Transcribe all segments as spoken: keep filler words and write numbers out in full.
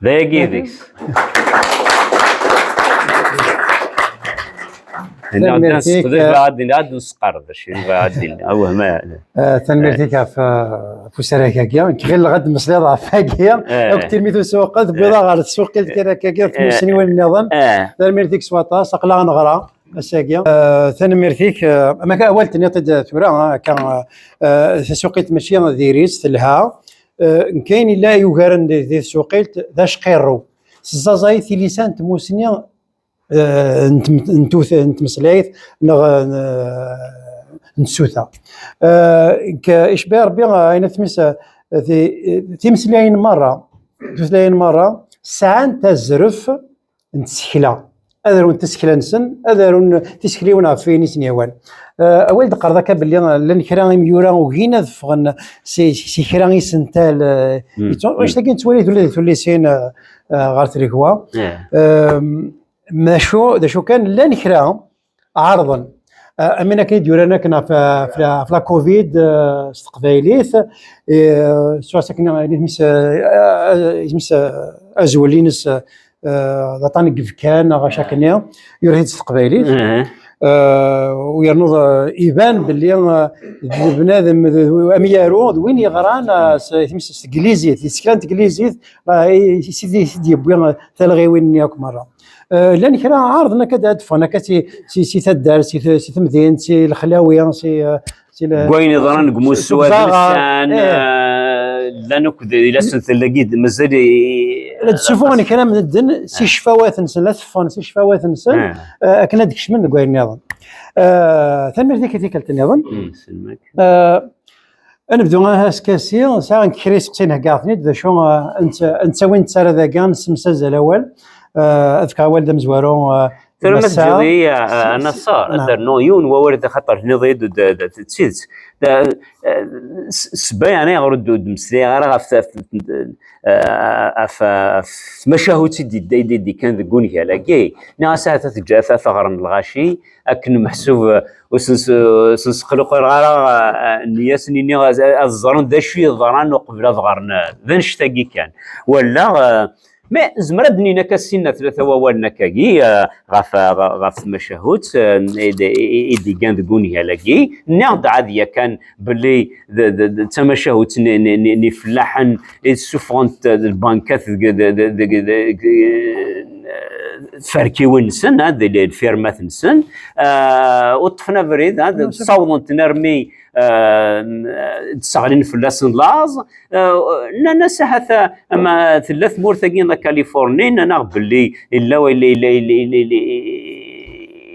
D ayagi i deg-s. Tanemmirt-ik, eh, ad nesqerdec, ad d-nesqerdec, awah, ma. Eh, tanemmirt-ik ɣef, eh, ɣef usarag-agi. Nekk ɣileɣ ad d-tmeslayeḍ ɣef wagi. Eh. Akk tirmit usuqel, tewwiḍ-aɣ ɣer tsuqilt kan akkagi, ɣef tmussniwin nniḍen. Eh. Tanemmirt-ik s waṭas, aql-aɣ neɣra ass-agi. Eh, tanemmirt-ik, eh, ama kan awal tenniḍ-t-id tura, eh, akka, eh, tasuqilt mačči diri-tt, telha. Eh, nekk ayen yella yugaren di, di tsuqilt d acqirrew. Teẓẓaẓay tilisa n tmusni, eh, n tm-, n tut-, n tmeslayt neɣ, eh, n tsuta. Eh, k-, icebba Rebbi, eh, ayen at mis, eh, ti-, timeslayin merra, tutlayin merra sɛant azref n tsekla. Ad arun tasekla-nsen, ad arun tisekliwin ɣef wayen i sen-yehwan. Eh, awal d-qqareḍ akka belli, eh, llan kra imyura ugin ad ffɣen si, si kra isental, eh, Mm, yettun-, mm. Anect-agi nettwali-t ula di tullisin, eh, eh, ɣer tregwa. Yeah. Ehm, macu, d acu kan, llan kra ɛerḍen. Eh, am win akken i d-yuran akken ɣef, ɣef la, ɣef la covid, eh, s teqbaylit, eh, s wacu akken, eh, isem-is, eh, eh, isem-is, eh, azwel-ines, eh, d aṭan n yibkan, neɣ acu akken, yura-t-id s teqbaylit. Eh. Eh, u yernu, eh, iban belli, eh, d bnadem, d, d, amyaru, d win yeɣran, eh, s, isem-is s teglizit, di tsekla n teglizit, eh, i, i, i d-yewwi, eh, talɣiwin-nni akk merra. Eh, llan kra ɛerḍen akka ad d-ffɣen akka si, si, si taddart, si, si temdint, si lexlawi, si, eh, si le-, Deg wayen yeḍran deg umussu si uẓaɣar, adamsan, eh. Eh, llan akk d, di la sen-, tella-gi-d, mazal i-, La d-ssufuɣen kra n medden si ccfawat-nsen, la teffɣen si ccfawat-nsen, Eh. Eh, akken ad kecmen deg wayen nniḍen. Eh, tanemmirt-ik i tikkelt nniḍen. Mm, selmek. Eh, Ad nebdu askasi, sɛiɣ nekk kra iseqsiyen, heggaɣ-ten-id, d acu, eh, netta, netta win nettarra dagi, nessemsazal awal, eh, ad fkeɣ awal d amezwaru, eh, Tura ma Massa. Teǧǧiḍ-iyi, eh, Naṣer, ad d-rnuɣ yiwen wawal, d axaṭer tenniḍ-iyi-d d, d, d, d tidet. D, eh, s-, ssebba yeɛni ayɣer ur d-, ur d-mmeslayeɣ ara ɣef, ɣef, eh, ɣef, ɣef tmacahut i d-, i d-, i d-, i d-ikkan deg ungal-agi. Nniɣ-as ahat ad teǧǧa, ad teɣren lɣaci, akken meḥsub, eh, ur sen-, ur sen-sexluqeɣ ara, eh, nniya-s-nni, ad, ad ẓren d acu yeḍran uqbel ad ɣren, eh, d annect-agi kan. Wala, eh, mais nezmer ad d-nini akka sin neɣ tlata wawalen akkagi, eh, ɣef, ɣef, ɣef tmacahut, eh, i d-, i, i, i d-igan deg ungal-agi. Nniɣ-d ɛad yakan belli d, d, d, d tamacahut n, n, n, n ifellaḥen i d-ssufɣent, eh, lbankat deg, deg, deg, deg, deg, eh, tferkiwin-nsen, eh, d, d lfirmat-nsen, eh, ur ṭṭfen abrid, eh, d, ssawḍen-ten armi, eh, d-sseɣlin fell-asen laẓ. Eh, nnan-as ahat, eh, ama tella tmurt-agi n Kaliforni, nnan-aɣ belli illa, illa, illa, illa, illa, illa,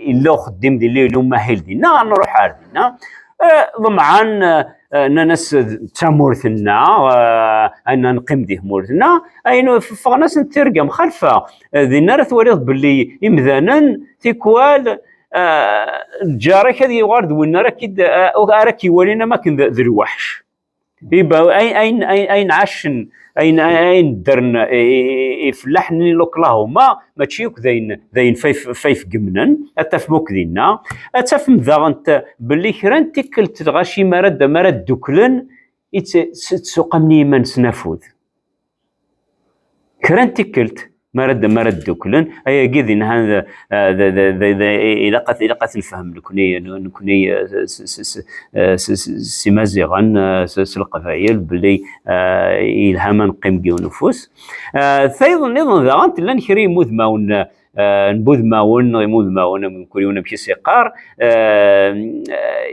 illa uxeddim dinna, illa umahil dinna, ad nruḥ ar dinna. Eh, ḍemɛen, eh, eh, nnan-as d tamurt-nneɣ, eh, ad neqqim di tmurt-nneɣ, ayen ffɣen-asen tirga mxalfa. Eh, dinna ara twaliḍ belli imdanen tikwal, eh, lǧar-ik ad yuɣal d win ara k-id-, eh, ara k-iwalin am akken d, d lweḥc. Iba-, ay-, ayen, ayen, ayen ɛacen, ayen, ayen ddren, i, i, i, ifellaḥen n Oklahoma, mačči akk d ayen, d ayen fayf-, fayf gemnen, ad tafem akk dinna. Ad tafem daɣen t-, belli kra n tikkelt lɣaci mi ara d-, mi ara dduklen, i tt-, s-, tsuqamen i yiman-nsen afud. Kra n tikkelt, mi ara d-, mi ara dduklen, ayagi d inhan d, d, d, d, d, ilaq ad, ilaq ad t-nefhem nekni, nekni, eh, s, s, s, eh, s, s, s Imaziɣen, eh, s, s Leqbayel, belli, eh, yelha ma neqqim deg yiwen ufus. Eh, tayeḍ nniḍen daɣen, llan kra n yimudmawen, eh, n wudmawen, neɣ imudmawen, am mkul yiwen amek i s-yeqqar, eh, eh,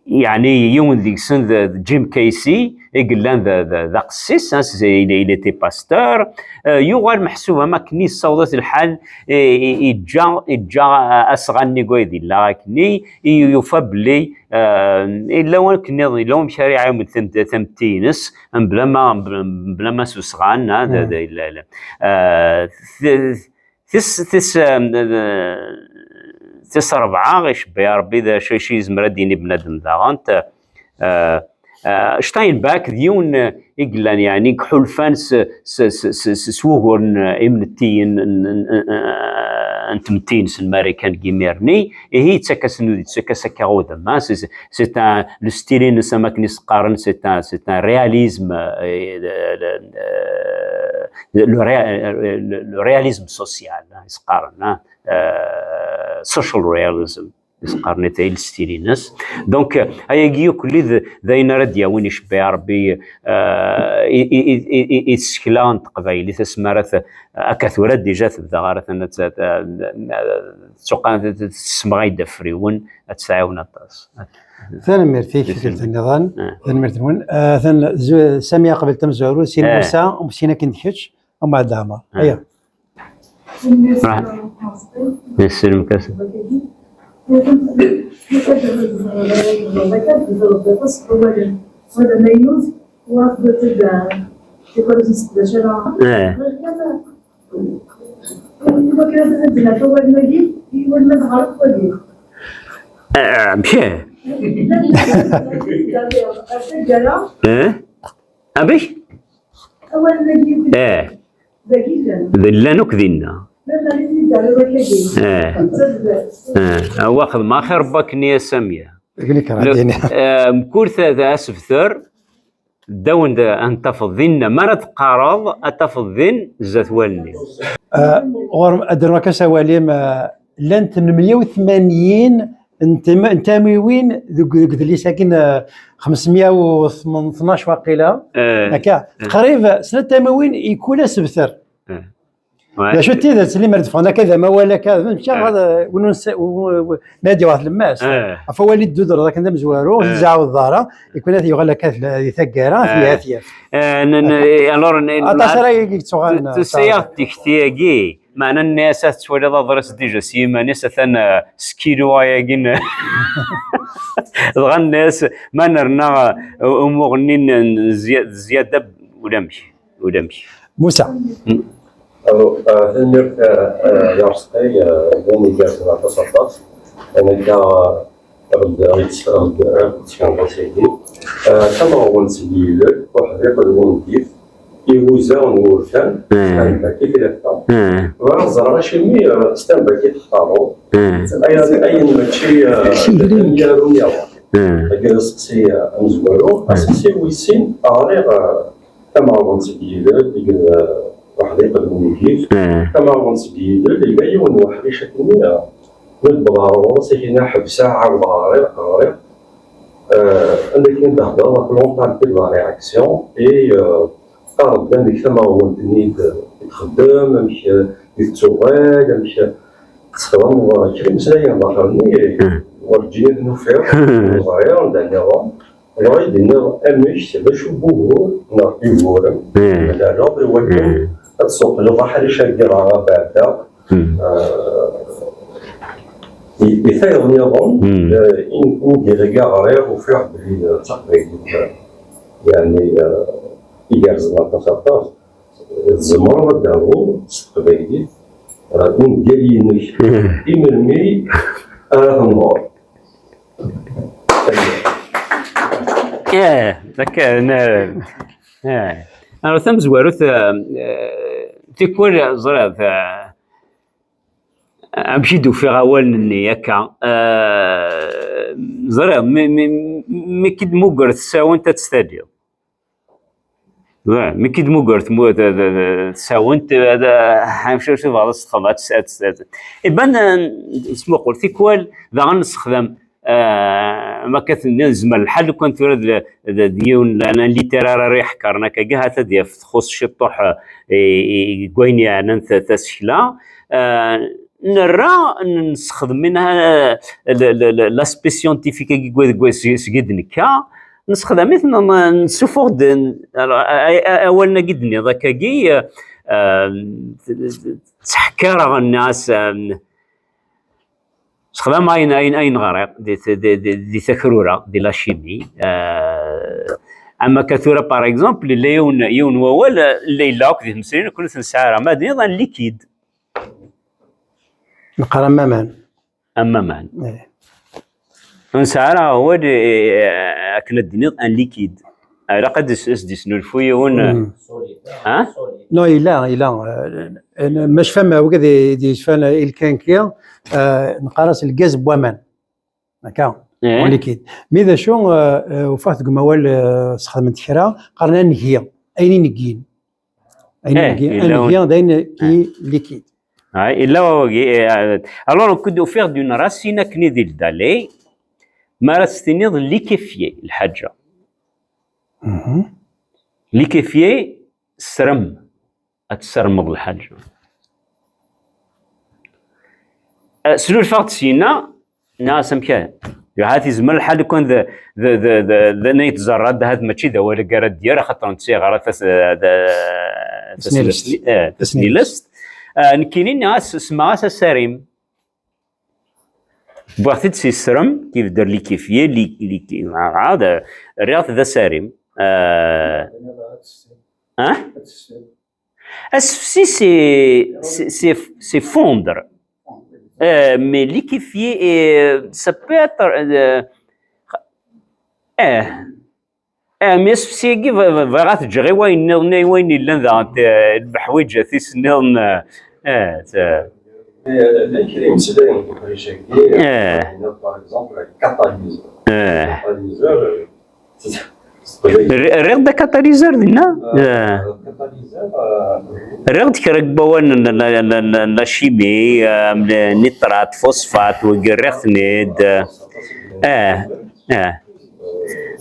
yeɛni yiwen deg-sen d, d Jim Casey, i yellan d, d, d aqessis, hein, c'est, il, il était pasteur. Eh, yuɣal meḥsub am akken yessaweḍ-it lḥal, i, i, iǧǧa, iǧǧa asɣan-nni deg wayd yella akkenni, i yufa belli, eh, yella wamek nniḍen, yella wamek ara iɛiwed tam-, tametti-ines, mebla ma, mebla ma s usɣan, hein, d, d, yella, yella. Eh, t-, Tis, tis, eh, tis rebɛa, icebba Rebbi d acu, acu yezmer ad d-yini bnadem daɣen. Eh, eh, Steinbach d yiwen, eh, i yellan, yeɛni, i iḥulfan s, s, s, s, s, s wuguren, eh, imnettiyen n, n, n, eh, n tmetti-ines n Marikan n yimir-nni, ihi yettak-asen, yettak-as akka udem, ah, c'est, c'est un, le style-ines, am akken i s-qqaren, c'est un, c'est un réalisme, euh, le, le, le ré-, le, le réalisme social, ah, i s-qqaren, ah, euh, social realism, i s-qqaren i, i le style-ines. Donc, euh, ayagi akk d, d ayen ara d-yawin icebbeɛ Rebbi, euh, i, i, i, i, i tsekla n teqbaylit, asmi ara t-, akka tura déjà tebda ara ten-, t-, t-, tuqa-, tessemɣay-d afriwen, ad tt-tɛiwen aṭas. Tanemmirt-ik, tikkelt nniḍen. Eh. Tanemmirt-nwen. Eh, atan zu-, Sami aqbel tamezwarut, sin Eh. Musa, um, sin akin d kečč, umbeɛd Ɛmer. Eh. Aya. Ṛah. Yesselmek-as. Eh. Eh, amek? Eh? Amek? Eh. D llan akk dinna. Eh. Eh. Awa xedmeɣ axir n wakken i asamya. Mkul ta-, asebter, ddaw n, ad tafeḍ dinna, mi ara teqqareḍ, ad tafeḍ din zdat wallen-im. Ah, ɣur-m, ad d-rnuɣ akka s awal-im, ah, llant meyya u tmanyin n tem-, n tamiwin deg, deg udlis-agi, ah, xemsmeyya u tnac waqila. Eh. Akka, eh. Qrib snat tamiwin i kul asebter. Eh. D acu d tidet, limer d-ffɣen akka d amawal akka, d mačči Eh. ɣad, win ur nsa-, w-, w-, ma ad yaweḍ lemmas. Eh. Ɣef wawal i d-tudreḍ akken d amezwaru, Eh. Tezɛawdeḍ ara, ikun ad yuɣal akka di taggara, Eh. Tihat yaf. Eh, n-, n-, alors, n-, Aṭas n-, ara yettuɣalen, tusa-yaɣ-d tikti-agi, meɛna nni-as ad tettwaliḍ aḍris déjà s yiman-is, atan, eh, s kilu ayagi n-, dɣa nni-as, ma nerna, eh, umuɣ-nni n, n zya-, zzyada, ulamek, ulamek. Musa. Mm. Alors, euh, tanemmirt, euh, euh, i Arezqi, euh, d ayen igerrzen aṭas, aṭas. Nekk, euh, ɣ-d, ɣ-d, ɣ-d, ɣ-d-tefkaḍ ass-agi. Euh, tameɣbunt seg yilel, uḥdiq d wungif, ihuza n wurfan, Eh. Stanbak i tlata. Eh. Bɣiɣ ad ẓreɣ acimi, euh, Stanbak i textareḍ. Eh. Ayen, ayen mačči, euh, d amyaru nniḍen. Eh. Agi d aseqsi, euh, amezwaru. Eh. Aseqsi wis sin, ɣriɣ, euh, tameɣbunt seg yilel, deg, eh, uḥdiq n wungif. Eh. Tameɣbunt seg yilel, yella yiwen n weḥric akkenni, eh, mi d-wwḍeɣ ɣer ɣur-s, akkenni ḥebseɣ, ɛawdeɣ ɣriɣ, ɣriɣ. Eh, anda akken d-thedreḍ ɣef l'entente de la réaction, et, eh, teqqareḍ-d amek tameɣbunt-nni i d-, i txeddem, amek, eh, i tettuɣal, amek, eh, tessexdameḍ, eh, kra imeslayen daxel-nni, Hmm. werǧin i ten-ufiɣ, ur ẓriɣ anda nniḍen. Dɣa i d-nniɣ amek, d acu n wugur neɣ iguren Hmm. mlaleɣ i wakken Hmm. ad tsuqleḍ aḥric-agi ɣer abeɛda. Hmm. Eh, i, i tayeḍ nniḍen, Hmm. eh, in-, ungir-agi ɣriɣ, ufiɣ belli, eh, d taqbaylit, eh, yeɛni, eh, igerrzen aṭas, aṭas. Tzemreḍ ad d-taruḍ s teqbaylit, eh, ungal-inek, Hmm. i melmi ara tenɣeḍ? Eh, akka, ne, eh. Alors, tamezwarut, eh, eh, tikwal, ẓriɣ, eh, amek i d-ufiɣ awalen-nni akka, eh, ẓriɣ, mi, mi, mi k-id-mugger tsawent ad tt-taliḍ. Wa, mi k-id-mugger tmu-, t-, t-, t-, tsawent, ad, amek tebɣaḍ ad s-texdmeḍ, ad s-, ad s-, ad s-, iban, eh, nesmuqul, tikwal daɣen nessexdam, eh, ma akka tenniḍ, yezmer lḥal lukan tura d, d, d yiwen n, n littéraire ara iḥekkren akkagi, ha-t-ad yaf txuṣ ciṭṭuḥ, eh, i, i, i wayen yeɛnan ta-, tasekla. Eh, nerra, n-, nessexdem minha, eh, l-, l-, l-, l'aspect scientifique-agi deg wa-, deg wa-, seg, seg i d-nekka, nessexdam-it, n-, n-, nessuffuɣ-d, n-, alors, a-, a-, a-, awalen-agi d-tenniḍ akkagi, eh, eh, ttḥekkareɣ, nniɣ-as, eh, sexdameɣ ayen, ayen, ayen ɣriɣ di, di, di, di takrura, di la chimie. Eh, am akka tura, par exemple, yella yiwen, yiwen wawal, eh, la yella akk di tmesrin, ur t-nesɛi ara, ma d-nniḍ un liquide. Neqqar am waman. Am waman. Eh. Ur nesɛi ara awal, eh, akken ad d-tiniḍ un liquide. Ilaq ad s-, ad s-d-isnulfu yiwen, eh, Mm. Ha? Non, yella, yella, eh, N-, ma cfam, wigad i d-yecfan ilkanki, eh, neqqar-as lgaz n waman. Akka, eh, en liquide. Mi d acu, eh, eh, ufiɣ deg umawal, eh, sxedment kra, qqaren aneggi, ayen ineggin. Ayen, eh, ineggin, yella aneggi, un-, d ayen qui, eh, liquide. Ah, yella wagi, eh, alors, ufiɣ-d une racine akken i d-, dalay, ma ara s-tiniḍ liquéfié, lḥaǧa. Mhm. Liquéfié, srem. Ad tessermeḍ lḥaǧa. Eh, slulfeɣ-d syenna, nniɣ-as amek ara. Ahat yezmer lḥal lukan d, d, d, d, d anay tẓerra-d, ahat mačči d awal ara d-yerr, axaṭer netta yeɣra tas-, d, tasnilest. Tasnilest. Eh, tasnilest. Eh, nekkini nniɣ-as, semmaɣ-as asarim. Wwiɣ-t-id s yisrem, qui veut dire liquéfié, li-, li-, mɛad, rriɣ-t d asarim. Eh, ah? Asefsi, c'est, c'est, c'est, c'est fondre. Euh, mais liquéfié, euh, ça peut être, euh, eh, eh, mais asefsi-agi, b-, b-, bɣiɣ ad t-ǧǧeɣ i wayen nniḍen, i wayen yellan daɣen, eh, leḥwayeǧ-a tis nniḍen, eh, eh, ta- Eh, llan kra imeslayen deg uḥric-agi, eh, par exemple, catalyseur. Eh. Catalyseur, eh, Rri-, rriɣ-d akatalyser dinna? Eh. Rriɣ-d kra n wawal n, n, n, n, n la chimie, eh, nitrat, phosphate, wagi rriɣ-ten-id. Eh, eh.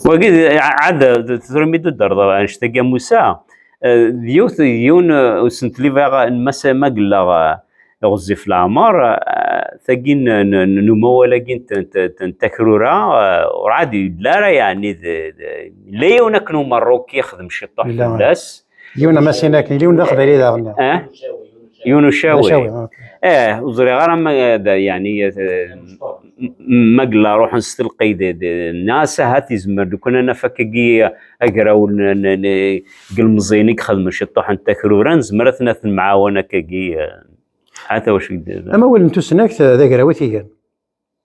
Wagi, eh, ɛad, tura mi d-udreḍ annect-agi a Musa, eh, d yiwet, d yiwen, eh, usentel i bɣiɣ n Mass Magella, eh, ɣezzif leɛmer, eh, tagi n, n, n, n umawal-agi n, n, n, n takrura, eh, urɛad yella ara, yeɛni, d, d, yella yiwen akken umerruki yexdem ciṭuḥ fell-as. Yiwen amasin akken, yiwen d aqbayli daɣen. Eh? Yiwen ucawi. Ucawi, ok. Eh, ur ẓriɣ ara ma, eh, d, yeɛni, eh, m-, m-, ma yella ruḥen s telqey d, d, nniɣ-as ahat yezmer, lukan ad naf akkagi agraw n, n, n, n yilmeẓyen i ixedmen ciṭuḥ n takrura, nezmer ad ten-, ad ten-nɛawen akkagi, eh, Ata wacu i d-, amawal n tusnakt d agraw i t-igan.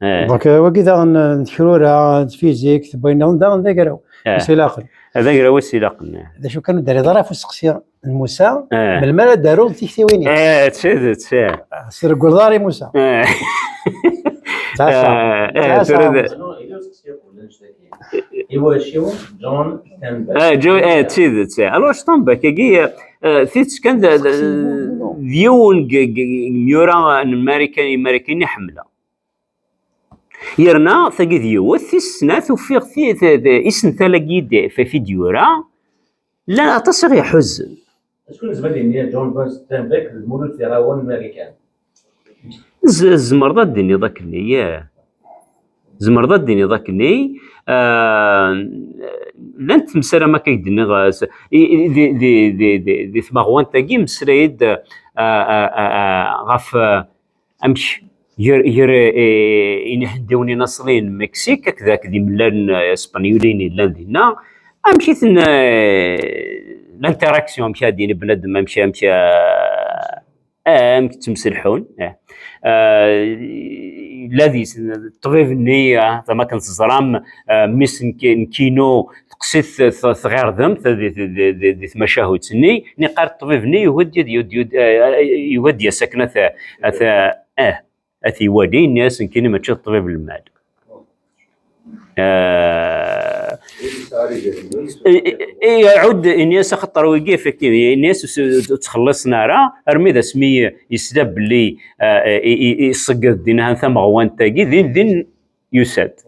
Eh. Donc, eh, wagi daɣen, eh, n tekrura, n tfizikt, n wayen nniḍen daɣen d agraw. Eh. Is ilaqen. D agraw is ilaqen, eh. D acu kan ur d-terriḍ ara ɣef usteqsi n Musa, eh, melmi ara d-aruḍ tiktiwin-ik? Eh, d tidet, eh. Ah, s-, tregleḍ ara i Musa. Eh. D aṣṣa. Eh, eh, d aṣṣa, tura d- Musa. I wacu John Steinbeck? Eh, Joe, eh, d tidet, eh. Alors, Steinbeck-agi, eh, eh, tidet kan d, d, d yiwen g-, g-, g-, imyura n Marikan, Imarikan i ḥemmleɣ. Yerna, tagi d yiwet, tis snat, ufiɣ ti-, t-, t-, isental-agi d-, f-, f-, i d-yura, llan aṭas i ɣ-iḥuzen. Acu nezmer ad d-nini John von Steinbeck d Mulud Ferɛun n Marikan? Z-, tzemreḍ ad d-tiniḍ akkenni, yah. Tzemreḍ ad d-tiniḍ akkenni, ah, llant temsal am akka i d-nniɣ, ah, s-, i, i, di, di, di, di, di tmeɣwant-agi, mmeslay-d, ah, ah, ah, ah, ɣef, ah, amek ger, ger, eh, Inhendiwen inaṣliyen n Meksik akked, akked imellalen, eh, ispenyuliyen yellan dinna, amek i ten, eh, l'interaction, amek ad d-yini bnadem, amek, amek, eh, amek ttemselḥun, eh. Eh, yella di ṭṭbib-nni, eh, tama akken teẓram, eh, mmi-s n Ki-, n Kino, teqqes-it t-, tɣirdemt di, di, di, di, di tmacahut-nni, niqal ṭṭbib-nni yugi-d, yugi-d, yugi-d, eh, yugi-d yas akken ad t-, ad t-, eh, ad t-iwali, yenna-as nekkini mačči d ṭṭbib n lmal. Eh, i, i, i, iɛudd, yenna-as axaṭer wigi, effectivement, yenna-as ur s-, ur ttxelliṣen ara, armi d asmi yesla belli, eh, i, i, i, iṣegged din ahan tameɣwant-agi, din, din yusa-d.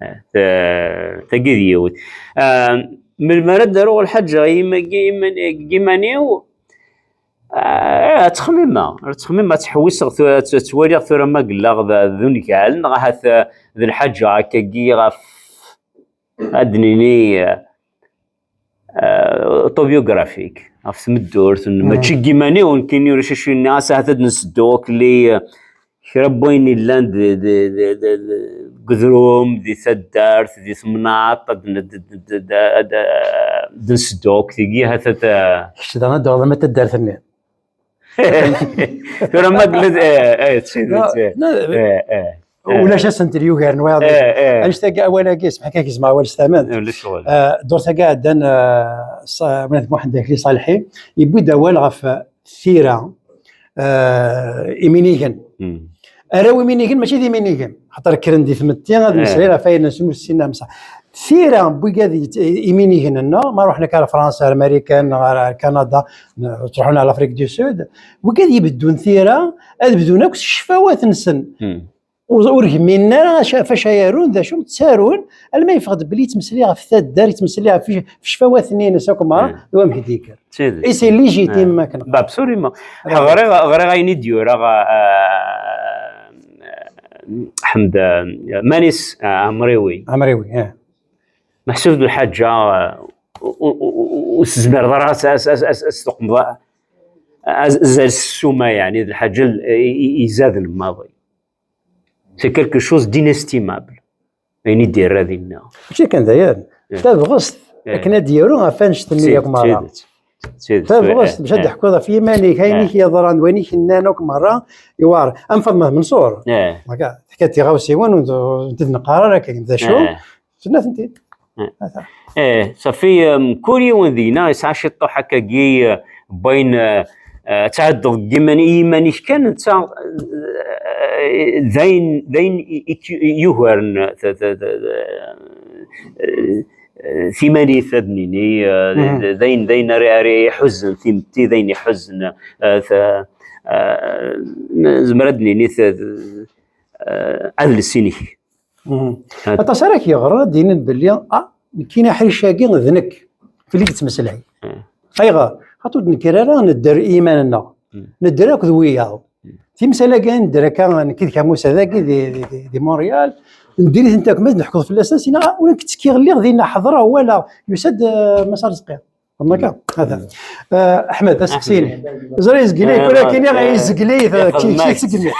Eh, ta-, tagi d yiwet. Ah, melmi ara d-aruɣ lḥaǧa i yima-, i yima-, i yiman-iw, ah, ad ttxemmimeɣ, ad ttxemmimeɣ, ad ttḥewwiseɣ tura, ad tt-, ad ttwaliɣ tura ma yella d, d ungal, neɣ ahat, ah, d lḥaǧa akkagi ɣef, ad d-nini, ah, ah, autobiographique, ɣef tmeddurt, n-, mačči n yiman-iw, nekkini ulac acu yenna, as ahat ad nseddu akli, ah, kra n wayen yellan di, di, di, di, di, deg udrum, di taddart, di temnaḍt, ad n-, d, d, d, d, ad, ad nseddu akk tigi, ahat ad, ah, kečč daɣen ad d-taɣeḍ ama taddart-nni. Tura ma yella d, eh, eh, d tidet, eh. Non, eh, eh. Ulac asentel yugaren wayeḍ. Eh, eh. Annect-agi, awal-agi, smeḥ kan gezmeɣ awal s tament. Ulac ccɣel. Eh, ddurt-agi ɛeddan, eh, s-, Mulud Muḥend Akli Ṣalḥi, yewwi-d awal ɣef, eh, tira, eh, iminigen. Arraw iminigen mačči d iminigen, xaṭer kkren di tmetti ad mmeslayen ɣef wayen n sin amsa. Tira n wigad yet-, iminigen-nneɣ, ma ruḥen akka ar Fransa, ar Marikan, neɣ ar, ar Kanada, n-, ttruḥun ar l'Afrique du Sud, wigad ibeddun tira, ad bdun akk s ccfawat-nsen. Ur, ur gminen ara acu, ɣef wacu ay arun, d acu ttarun, alma yeffeɣ-d belli yettmeslay ɣef taddart, yettmeslay ɣef ccfawat-nni-ines akk merra, d wamek i d-yekker. Et c'est légitime akken. Absolument. Ɣriɣ, ɣriɣ ayen i d-yura, ah, Ḥmed, ah, Manis, ah, Amriwi. Amriwi, eh. Meḥsub d lḥaǧa, ah, u-, u-, u-, u-, ur tezmireḍ ara ad s-, ad s-, ad s-, ad s-tuqmeḍ a-, az-, azal s ssuma, yeɛni d lḥaǧa l-, i, i, izaden maḍi. C'est quelque chose d'inestimable. Ayen i d-yerra dinna. Mačči kan d ayen. Tabɣest akken ad d-yaru ɣef annect-nni akk merra. Tabɣest bac ad d-teḥkuḍ ɣef yiman-ik, ayen i k-yeḍran, d wayen i k-nnan akk merra, yewɛer. Am Faḍma Menṣur. Akka, teḥka-d tiɣawsiwin, ur, ur d-neqqar ara akken d acu. Tenna-tent-id. Ih, safi, mkul yiwen deg-neɣ yesɛa ciṭṭuḥ akkagi, eh, n wayen, eh, eh, ad tɛeddeḍ deg yiman, i yiman-ik kan, netta, eh, d ayen, d ayen i, i, i yugaren, eh, ta-, ta-, ta-, eh, eh, timanit, ad nini, eh, d, d ayen, d ayen ara, ara iḥuzen timetti, d ayen iḥuzen, eh, ta-, eh, nezmer ad nini ta-, eh, adles-inek. Aṭas ara k-yeɣren, ad d-inin belli, ah, nekkini aḥric-agi d nekk, fell-i yettmeslay. Ayɣer? Xaṭer ur d-nekker ara nedder i yiman-nneɣ. Nedder akked wiyaḍ. Timsal-agi nedder akka, nekk d Kamusa dagi di, di, di, di Montréal, nedder-itent akk, ma d-neḥkuḍ fell-asen, sina, ah, ula nekk ttekkiɣ lliɣ dinna, ḥeḍreɣ, walaɣ, yusa-d, eh, Mass Arezqi. Ḍemma-k, hada. Eh, Aḥmed, asteqsi-inek. Ẓriɣ izgil-ik, walakin izgil-ik, kečč, kečč segmi.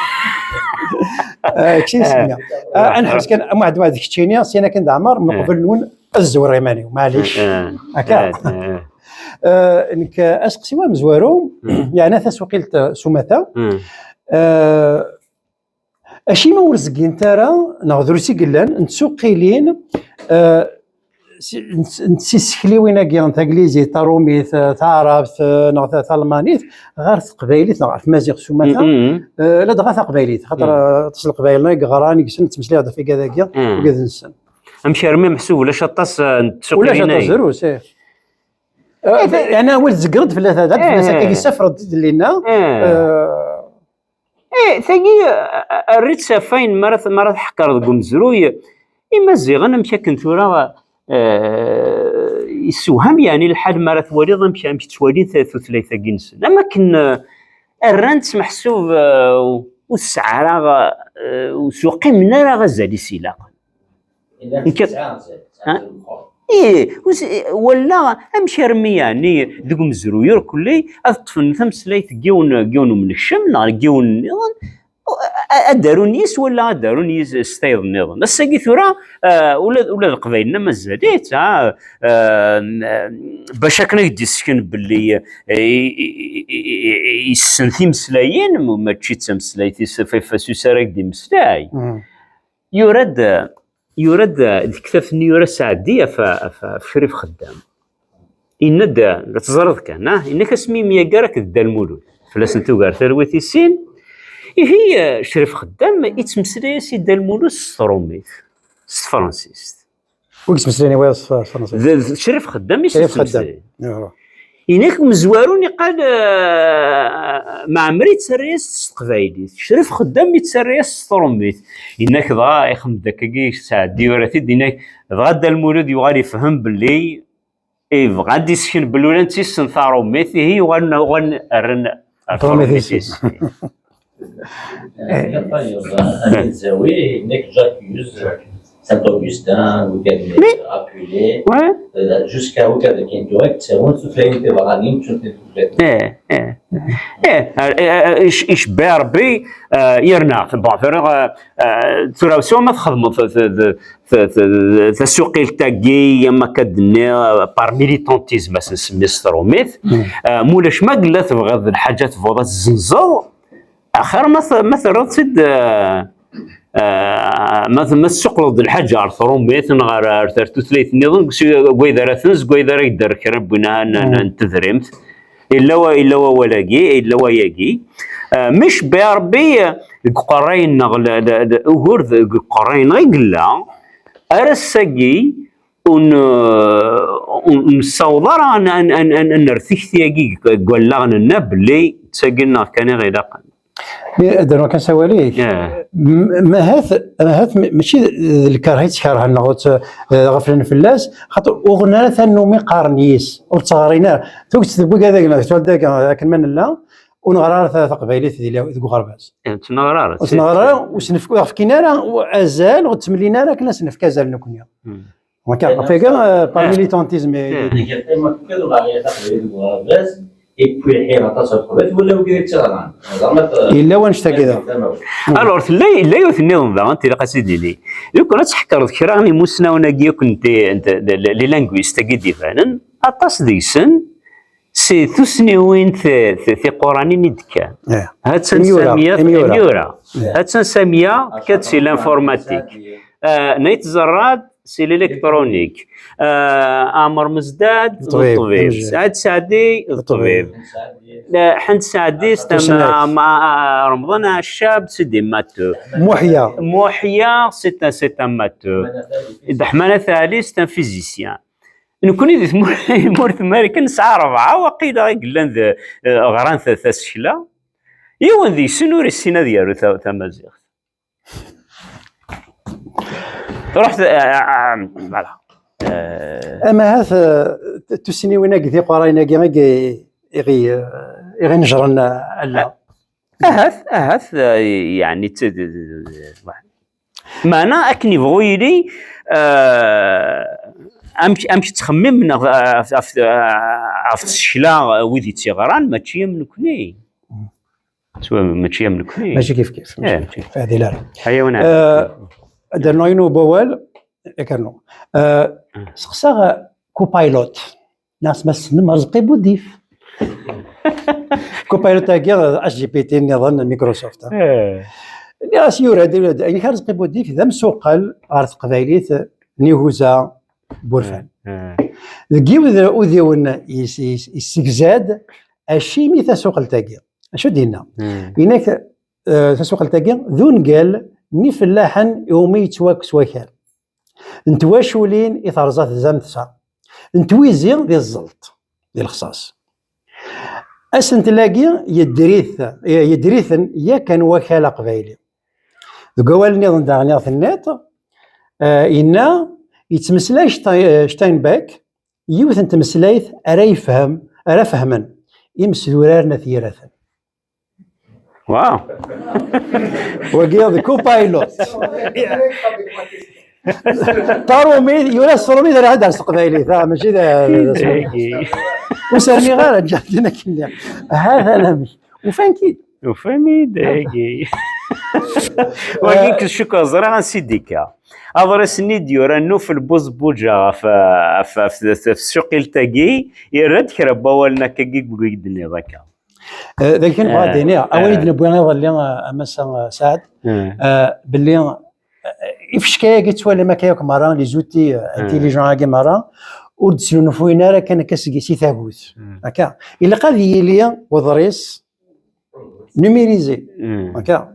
Eh, kečč segmi. Eh, ad nḥebs kan, a Muḥend, ma d keččini, syin akin d Ɛmer, meqbel-nwen, ad zewreɣ iman-iw, maɛlic. Akka. Eh, nekk, asteqsi-w amezwaru, yeɛna tasuqilt s umata. Eh, Acimi ur zeggint ara, neɣ drus i yellan, n tsuqilin, eh, si-, n, n tsisekliwin-agi n taglizit, tarumit, eh, taɛrabt, eh, neɣ ta-, talmanit, ɣer teqbaylit, neɣ ɣer tmaziɣt s umata, eh, ladɣa taqbaylit, xaṭer, eh, aṭas n leqbayel i yeɣran, i yessnen, ttmeslayeɣ-d ɣef igad-agi, igad-nsen. Amek armi meḥsub ulac aṭas, eh, n tsuqilin-agi? Ulac aṭas, drus, ih. Eh, yeɛni awal tzegreḍ fell-as, ad fell-as akka, yessafreḍ-d idellin-a, eh, Eh, tagi, eh, err-itt ɣef wayen mi ara t-, mi ara tḥekkreḍ deg umezruy. Imaziɣen, amek akken tura, eh, yessewham, yeɛni, lḥal mi ara twaliḍ amek, amek ttwalin ta-, tutlayt-agi-nsen. Am akken, eh, rran-tt meḥsub, eh, ur tesɛi ara, eh, ur s-uqimen ara azal-is ilaqen. Nekk, ha? Ih, us-, wala amek armi, yeɛni, deg umezruy irkelli ad ṭṭfen tameslayt n yiwen, n yiwen umnekcem neɣ n yiwen nniḍen, a-, ad d-arun yis, wala ad d-arun yis s tayeḍ nniḍen. Ass-agi tura, ah, ula, ula d Leqbayel-nni mazal-itt, ah, ah, bac akken ad k-d-issken belli, eh, i, i, i, i, yessen timeslayin, mačči d tameslayt-is, f-, f-, s ara k-d-imeslay. Yura-d, yura-d deg tektabt-nni yura Saɛdi ɣef, ɣef, ɣef Crif Xeddam. Yenna-d, la teẓriḍ kan, ah? Yenna-k asmi yemyager akked Dda Lmulud, fell-asen tugar talwit i sin. Ihi, Crif Xeddam yettmeslay-as i Dda Lmulud s tṛumit, s tefransist. Wi yettmeslayen i wayeḍ s tefransist? D, d Crif Xeddam i s-yettmeslayen. Yenna-k umezwaru niqal, eh, Mɛemmri yettarra-yas s teqbaylit, Crif Xeddam yettarra-yas s tṛumit. Yenna-k dɣa ixdem-d akkagi Saɛdi yura-t-id, yenna-k dɣa Dda Lmulud yuɣal yefhem belli yebɣa ad d-isken belli ula d netti yessen taṛumit, ihi uɣalen, uɣalen rran ar tṛumit-is. Anazawi, nekk J'accuse, Saint-Augustin, wigad-nni, Apulée, euh, jusqu'à wigad-agi n tura, ttawin tutlayin tiberranin, ttun tutlayin. Eh, eh, eh, eh, eh, ic-, icebbeɛ Rebbi, eh, yerna, bon, tura, eh, eh, tura, s ma txedmeḍ t-, t-, t-, t-, t-, tasuqilt-agi, am akka d-nniɣ, eh, par militantisme, ad s-nsemmi s tṛumit, eh, mulac ma yella tebɣiḍ lḥaǧa tebɣiḍ ad tezzenzeḍ, axir ma t-, ma terreḍ-tt-id, eh, eh, ma t-, ma tessuqleḍ-d lḥaǧa ar tṛumit neɣ ar, ar, ar tutlayt nniḍen, deg s-, deg wayd ara tenz, deg wayd ara yedder kra n win n, n, n tedrimt. Yella wa-, yella wawal-agi, yella wayagi. Ah, mec, bi Ṛebbi, eh, deg uqerray-nneɣ, la, la, la, ugur deg uqerray-nneɣ i yella, ar ass-agi ur n-, ur nessaweḍ ara ad n-, ad n-, ad n-, ad nerr tikti-agi deg, deg wallaɣ-nneɣ belli d tagi-nneɣ kan i ɣ-ilaqen. Mi ad d-rnuɣ kan s awal-ik, eh, m-, mahat, mahat m-, mačči d lkerh i tt-kerhen neɣ ur tt-, eh, ɣeflen fell-as, xaṭer ur ɣen ara tannumi qqaren yis, ur tt-ɣrin ara. Tuget tewwi-k ad agneɣ, tuɣal dagi akken ma nella, ur neɣri ara ta-, taqbaylit di la-, deg uɣerbaz. Eh, ur tt-neɣri ara. Ur tt-neɣri ara, ur s-nefk-, ur ɣ-fkin ara azal, ur tt-mlin ara akken ad s-nefk azal nekkni. Hmm. Wagi, ɣef wagi, eh, par militantisme, eh, iga teqqimeḍ kan ur ɣriɣ taqbaylit deg uɣerbaz, et puis lḥir aṭas ɣef tqbaylit, wala wigi d tiɣran. Zɛma, eh, yella wanect-agi da. Alors, tella, yella yiwet nniḍen daɣen, tilaq ad tt-id-nini. Lukan ad tḥekkreḍ kra n imusnawen-agi akk n ti-, n t-, de, de, les linguistes-agi d-ibanen, aṭas deg-sen, si tussniwin ti-, ti-, tiquranin i d-kkan. Eh. Ha-tt-an imyura, Samia, imyura. Imyura. Eh. Ha-tt-an Samia, tekka-d si l'informatique. Eh, Nayt Zerrad, c'est l'électronique. Euh, Ɛmer Mezdad, d ṭṭbib. Ṭṭbib. Saɛid Saɛdi, d ṭṭbib. Ṭṭbib. Euh, Ḥend Saɛdi, c'est un, tusnakt. Ma-, Remḍan Ɛeccab, c'est des matheux. Muḥya. Muḥya, c'est un, c'est un matheux. Ḥman At Ɛli, c'est un physicien. Nekkni di tmur-, tmurt n Marikan nesɛa rebɛa, waqila, i yellan d, euh, ɣran ta-, tasekla. Yiwen deg-sen ur issin ad yaru ta-, tamaziɣt. Ruḥ, eh, eh, eh, voilà. Eh, ama ahat, eh, tussniwin-agi, tiqurayin-agi, i, i, i ɣ-, eh, i ɣ-inejren, eh, alla. Ahat, ahat, eh, yeɛni, t-, t-, t-, t-, meɛna akken yebɣu yili, eh, amek, amek ttxemmimen ɣef, ɣef, ɣef, ɣef tsekla, eh, wid i tt-yeɣran, mačči am nekni. Mačči am nekni. Mačči kif kif. Eh, mačči kif. Fadil ara. Aya wana. Eh, ad rnuɣ yiwen n wawal, ad k-rnuɣ. Eh, seqsaɣ Copilot. Neɣ s ma tessnem Rezqi Budif. Copilot-agi, H G P T nniḍen n Microsoft, ha. Eh. Nniɣ-as yura-d, yura-d, ayen kan Rezqi Budif d amsuqel ɣer teqbaylit n Ihuza Burfan. Eh, eh. Deg yiwet udiwen yes-, yes-, yessegza-d acimi tasuqelt-agi. Acu d-yenna? Hmm. Yenna-k, eh, tasuqelt-agi d ungal n ifellaḥen iwumi yettwakkes wakal, n twaculin i terẓa tzamtsa, n twizi di ẓẓelt, di lexṣaṣ. Asentel-agi yedder-it, yedder-iten yakan wakal aqbayli. Deg wawal nniḍen daɣen i ɣ-tenniḍ, eh, yenna, yettmeslay Ste-, eh, Steinbeck, yiwet n tmeslayt ara yefhem, ara fehmen imesdurar n at yiraten. Wow! Wagi d Copilot. Tarumit, yura s trumit, ara hedder s teqbaylit, ha, mačči d, d, d, ur s-rniɣ ara, ǧǧiɣ-t-in akken. Ha-t-an amek. Ufan-k-id. Ufan-id, dagi. Wagi, eh, k-, cukkeɣ ẓriɣ ansi d-ikka. Aḍris-nni d-yura Nufel Buzbuǧa ɣef, ɣef, ɣef, ɣef tsuqilt-agi, yerra-d kra n wawalen akkagi deg wigi d-tenniḍ akka. Eh, d akken bɣiɣ ad d-iniɣ, awal i d-newwi iḍelli, eh, a Massa, eh, Saɛd, eh, belli, eh, ifecka-agi ttwalim akka yakk merra, les outils, eh, intelligents-agi merra, ur d-snulfuyen ara kan akka seg, si tagut. Akka. Ilaq ad yili uḍris numérisé. Akka.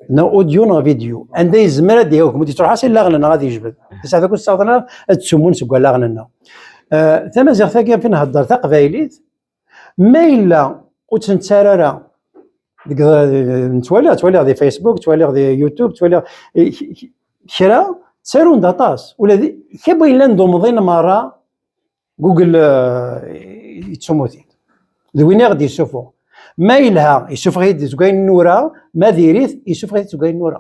Neɣ audio neɣ vidéo. Anda yezmer ad d-yagem, ur d-yettruḥ ara si llaɣen-nneɣ ad yejbed. Tasaɛet akk ur tt-ttaɣeḍ ara ad ttsumun seg wallaɣen-nneɣ. Eh, tamaziɣt-agi, fi nhedder taqbaylit, ma yella ur tt-nettarra ara deg, ttwaliɣ, ttwaliɣ di Facebook, ttwaliɣ di YouTube, ttwaliɣ, eh, k-, k-, kra, ttarun-d aṭas. Ula d kra n wayen yellan d umḍin merra, Google, eh, yettsumu-t-id. D win i ɣ-d-yessufuɣ. Ma yelha, yessufeɣ-it-id seg wayen nura, ma diri-t, yessufeɣ-it-id seg wayen nura.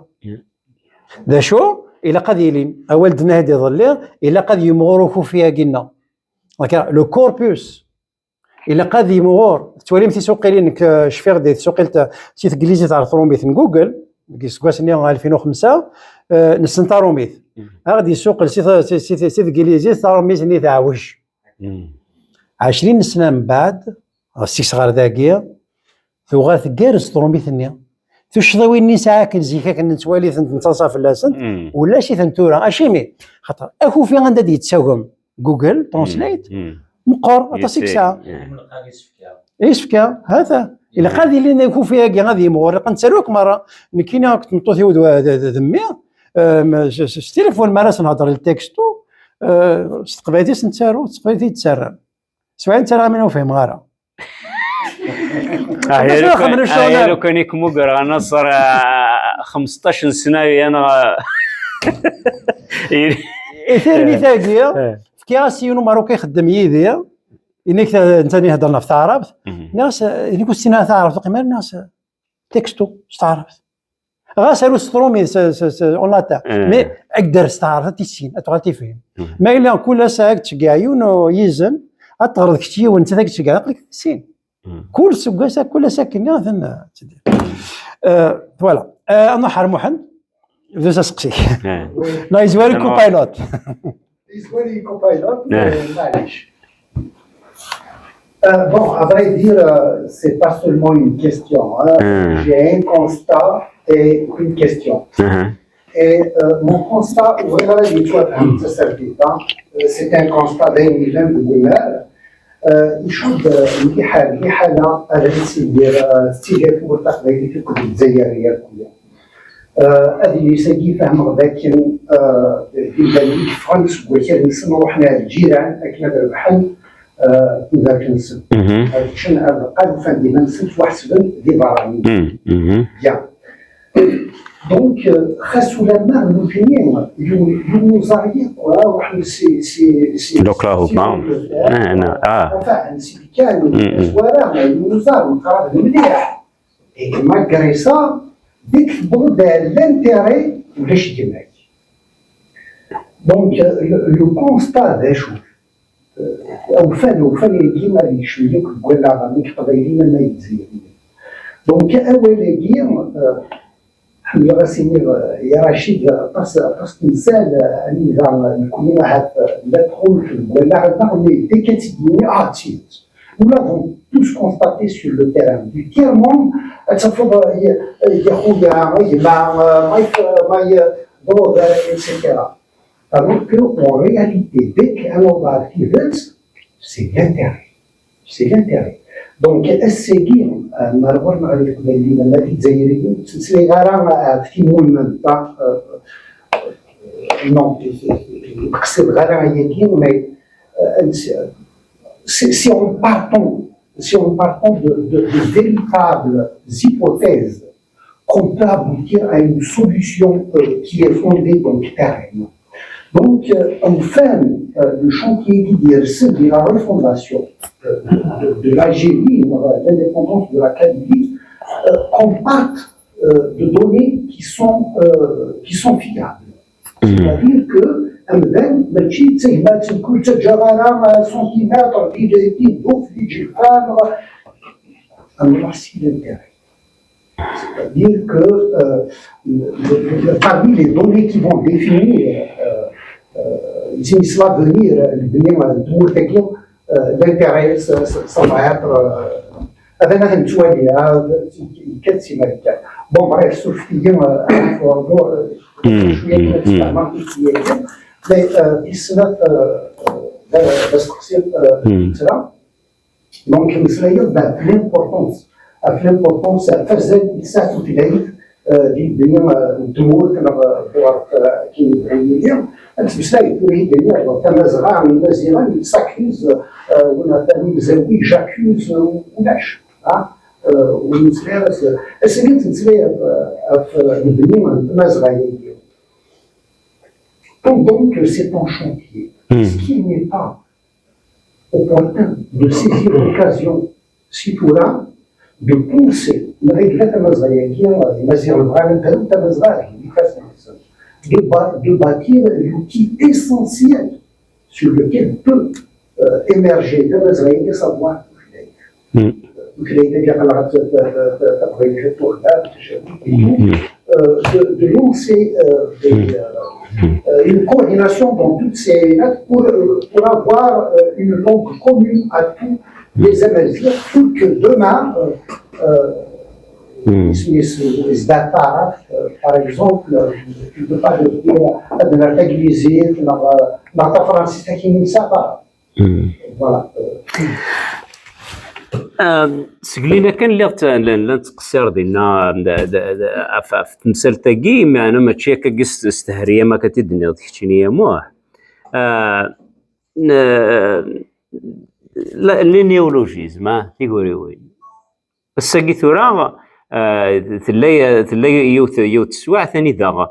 D acu? Ilaq ad yili, awal d-nniɣ-d iḍelli, ilaq ad yimɣur ukufi-agi-nneɣ. Akka, le corpus. Ilaq ad yimɣur. Tettwalim tisuqilin, nekk, eh, cfiɣ di tsuqilt, eh, si teglizit ɣer trumit n Google, deg iseggasen-nni alfin u xemsa, eh, nessen tarumit. Ad ɣ-d-yessuqel si, si, si, si teglizit tarumit-nni teɛwej. Ɛecrin sna mbeɛd, ɣef seg-s ɣer dagi, tuɣal tgerrez trumit-nni. Tuccḍiwin-nni nesɛa akken zik, akken nettwali-tent, nettaḍsa fell-asent, ulac-itent tura. Acimi? Xaṭer akufi anda d-yettagem Google Translate, meqqer, aṭas i yesɛa. Imenqar isefka. Isefka, hata. Ilaq ad ilin akufay-agi ad yimɣur, ilaq ad nettaru akk merra. Nekkini akked tmeṭṭut-iw d, d, d, d mmi, em, s, s, s tilifun mi ara s-nhedder le texto, eh, s teqbaylit i s-nettaru, s teqbaylit i d-ttarram. S wayen ttarram, ur fhimeɣ ara. Ah, ya lukan, ah, ya lukan i kem-ugareɣ a Naṣer, ah, xmesṭac n ssna, ya neɣ, ah, i tirmit-agi, eh, fkiɣ-as i yiwen umeṛṛuki ixeddem yid-i, ini-k ta-, netta ihedder ɣef taɛrabt, mhm, nniɣ-as, ini-k ur tessin ara taɛrabt, uqim ara, nniɣ-as, texto s taɛrabt. Ɣas aru s tṛumit, s, s, s, en latin. Eh. Mais ad k-d-terr s taɛrabt, ad t-issin, ad tuɣal tifhim. Mhm. Ma yella kul ass ad k-tceggeɛ yiwen u-, yizen, ad teɣreḍ kečč yiwen, netta ad k-tceggeɛ, aql-ik tissin. Mhm. Kul seggas, kul ass akken, atan, euh, voilà. Euh, ad nruḥ ɣer Muḥend, bdu s aseqsi-k. Eh. Neɣ yezwar-ik Copilot. Yezwar-iyi Copilot, eh, mais maɛlic. Euh, bon, à vrai dire, euh, c'est pas seulement une question, hein. Hmm. J'ai un constat et une question. Uh-huh. Et, euh, mon constat, vraiment, il faut être un peu certain, hein. Euh, c'est un constat d'un million de bonheur. Euh, يشد، آه، مليحة، مليحة لا أغريسيفير، آه، ستيليا في ورطة قبيلة في كل الجزائرية كلها. آه، هذه اللي ساقي فهم غداكن، آه، يبان لي فرنس وكان نسمع وحنا الجيران، لكن هذا البحر، آه، وذاك نسمع. Mhm. هذا الشيء هذا قالوا فان ديما نسمع واحد سبب دي براني. Mhm. Mhm. Bien. Donc, euh, خاصو لما نوفيني، يو-، يو زاريا، كوا، واحد سي، سي، سي، لوكلاهوما. سي، آه، أنا، آه. Enfin, سي كان، mhm, زوارا، يو زار، مقرب مليح. Et malgré ça, ديك البلد لانتيري ولاش ديماك. Donc, le, le constat d acu? Awfan, awfan-agi ad yekcem yakk deg wallaɣ, ama deg Iqbayliyen ama deg Izzayriyen. Donc, awal-agi, euh, ḥemmleɣ ad s-iniɣ, euh, i Racid, aṭas, aṭas timsal, euh, anida nekkni ahat, euh, la tɣunf deg wallaɣ-nneɣ, mais dès qu'elle s-d-yenni, ah, d tidet. Nous l'avons tous constaté sur le terrain. Du tiers-monde, ad tafeḍ, euh, y-, euh, ya xuya, gma, euh, my, euh, my, euh, brother, et cetera. Alors que, en réalité, dès qu'on va à tidet, c'est l'intérêt. C'est l'intérêt. Donc, ass-agi, euh, ma ur neɣli Iqbayliyen, ma d Izzayriyen, ur ttmeslayeɣ ara, euh, ɣef timunent, euh, euh, non, ur qsideɣ ara ayagi, mais, euh, si, si on partons, si on partons de, de, de véritables hypothèses, qu'on peut aboutir à une solution, euh, qui est fondée, donc, pérenne. Donc, euh, enfin, euh, le chantier qui est de la refondation, euh, de, de l'Algérie, euh, l'indépendance de la Kabylie, euh, qu'on parte, euh, de données qui sont, euh, qui sont fiables. C'est-à-dire que amdan mačči d tagmat n kul ttaǧǧaɣ ara centimètre di, di, di dduf, di ǧilfan, amruḥ si l'intérêt. C'est-à-dire que, euh, le, le, le, parmi les données qui vont définir, euh, euh, l'avenir, euh, l'intérêt, ça, ça, ça va être, euh, هذا أنا نتوالي، هذا كان سي مالك. Bon, bref, سولفتي، euh, شوية، mais, euh, بسنة، euh, بس تقصير، euh, Donc, meslayeɣ-d ɣef l'importance, ɣef l'importance, ɣef azal i tesɛa tutlayt, euh, di lebni, euh, n tmurt, neɣ, euh, ɣef, euh, akken yebɣu yili. Ad nettmeslay tura i d-nniɣ, tamazɣa n Imaziɣen, il s'accuse, euh, wala tamizawij, j'accuse, euh, ulac, ah, euh, ur nettmeslay ara s-, ass-agi nettmeslay ɣef, ɣef lebni n tmazɣa-agi. Pendant que c'est en chantier, est-ce qu'il n'est pas opportun de saisir l'occasion, si tura, de penser, malgré la tamazɣa-agi, Imaziɣen bɣan ad d-arun tamazɣa-agi, ifassen-nsen, de ba-, de bâtir l'outil essentiel sur lequel peut, euh, émerger tamazɣa-agi, savoir tutlayt-agi, aql-aɣ t-, t-, t-, t-, taqbaylit ad tuɣal, euh, de, de lancer, euh, des, euh, euh, une coordination dans toutes ces notes pour, euh, pour avoir, euh, une langue commune à tous les Amazighs, pour que demain, euh, euh, isem-is, euh, par exemple, euh, je ne peux pas dire ad nerr taglizit, neɣ, euh, neɣ tafransist, akken i nesɛa. Voilà. Seg lila kan lliɣ tt-, la, la nettqeṣṣir dinna, d, d, d, ɣef, ɣef temsalt-agi, meɛna mačči akka s, s tehri am akka t-id-tenniḍ keččini a Muḥ. Ah, n-, la, les néologismes, ah, tiguriwin. Ass-agi tura, ah, tella, tella yiwet, yiwet teswiɛt anida, ah,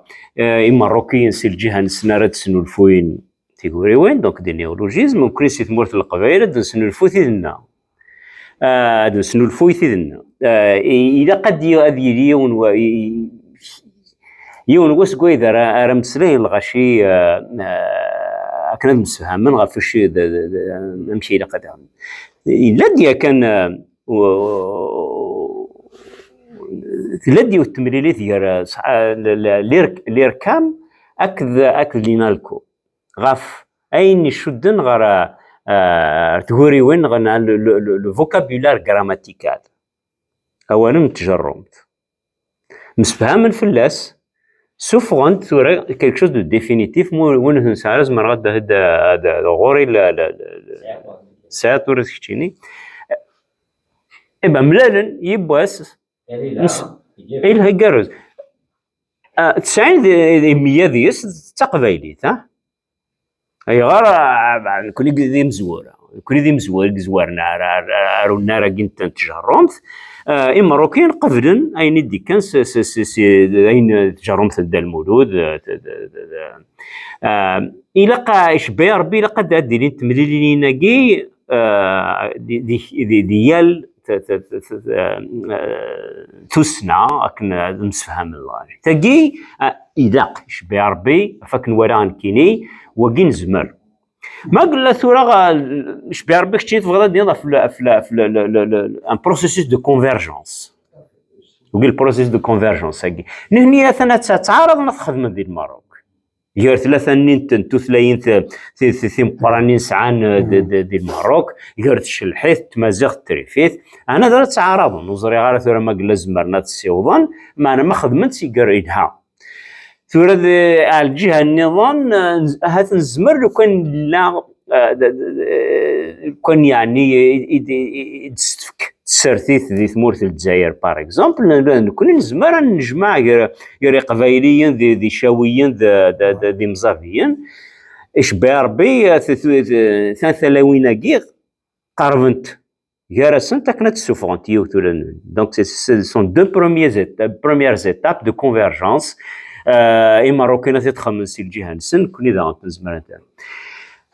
Imerrukiyen si lǧiha-nsen ara d-snulfuyen tiguriwin, donc des néologismes, nekkni si tmurt n Leqbayel ad d-nesnulfu tidna. Ah, ad nesnulfuy tidna. Ah, i-, ilaq ad y-, ad yili yiwen wa-, i-, i-, yiwen wass deg wayd ara, ara mmeslayen lɣaci, ah, ah, akken ad msefhamen ɣef wacu d, d, d, amek ilaq ad aɣen. Yella-d yakan, ah, u-, tella-d yiwet temlilit gar, ah, s-, ah, l-, l-, l'IRC-, l'IRCAM akked, akked l'INALCO. Ɣef ayen icudden ɣer, ah, tguriwin, ɣer le, le, le, le vocabulaire grammatical. Awalen n tjerrumt. Msefhamen fell-as, suffɣen-d tura quelque chose de définitif, mu-, win ur nesɛi ara zemreɣ ad, ad, ad, ad ɣur-i la, la, la, la, tesɛiḍ tura d keččini. Eh ben, mlalen yiwwas. Ilha igerrez. Ah, tesɛin d, d meyya deg-s d taqbaylit, ha? Ayɣer, ah, ah, nekkni d imezwura. Nekkni d imezwura i yezwaren ar, ar, ar unnar-agi n, n tjerrumt. Ah, Imerrukiyen qeblen ayen i d-ikkan s, s, s, s, ayen tjerrumt n Dda Lmulud, eh, t-, t-, t-, t-, ah, ilaq, ah, icebba Rebbi, ilaq ad, ad d-ilin temlilin-agi, ah, di, di, di, di yal t-, t-, t-, t-, eh, tussna akken ad msefhamen lɣaci. Tagi, ah, ilaq, icebba Rebbi, ɣef akken walaɣ nekkini, wagi nezmer. Ma yella tura, ah, icebba Rebbi keččini tebɣiḍ ad d-tiniḍ ɣef le, ɣef le, ɣef le, le, le, le, un processus de convergence. Wagi le processus de convergence-agi. Nitni atan ad tt-, ttɛaraḍen ad t-xedmen di Lmerruk. Gar tlata-nni n, n tutlayin t-, ti-, ti-, timeqqranin sɛan, eh, d, d, di Lmerruk, gar tcelḥit, tmaziɣt, trifit, ɛni ad ara ttɛaraḍen? Ur ẓriɣ ara tura ma yella zemren ad ssiwḍen, meɛna ma xedmen-tt si gar yelha. Tura d, ar lǧiha nniḍen, eh, nz-, ahat nezmer lukan nella, eh, d, d, d, lukan yeɛni i, i, i, i d-tefk tsertit di tmurt n Lezzayer, par exemple, n-, n-, nekkni nezmer ad nejmeɛ gar, gar Iqbayliyen d, d Icawiyen d, d, d, d Imẓabiyen. Icebba Rebbi, eh, t-, t-, t-, talawin-agi qerbent gar-asent akken ad tt-ssufɣent yiwet ula d. Donc, c'est, ce sont deux premiers éta-, premières étapes de convergence. Euh, Imerrukiyen ad t-id-xedmen si lǧiha-nsen, nekkni daɣen nezmer ad t-nerr.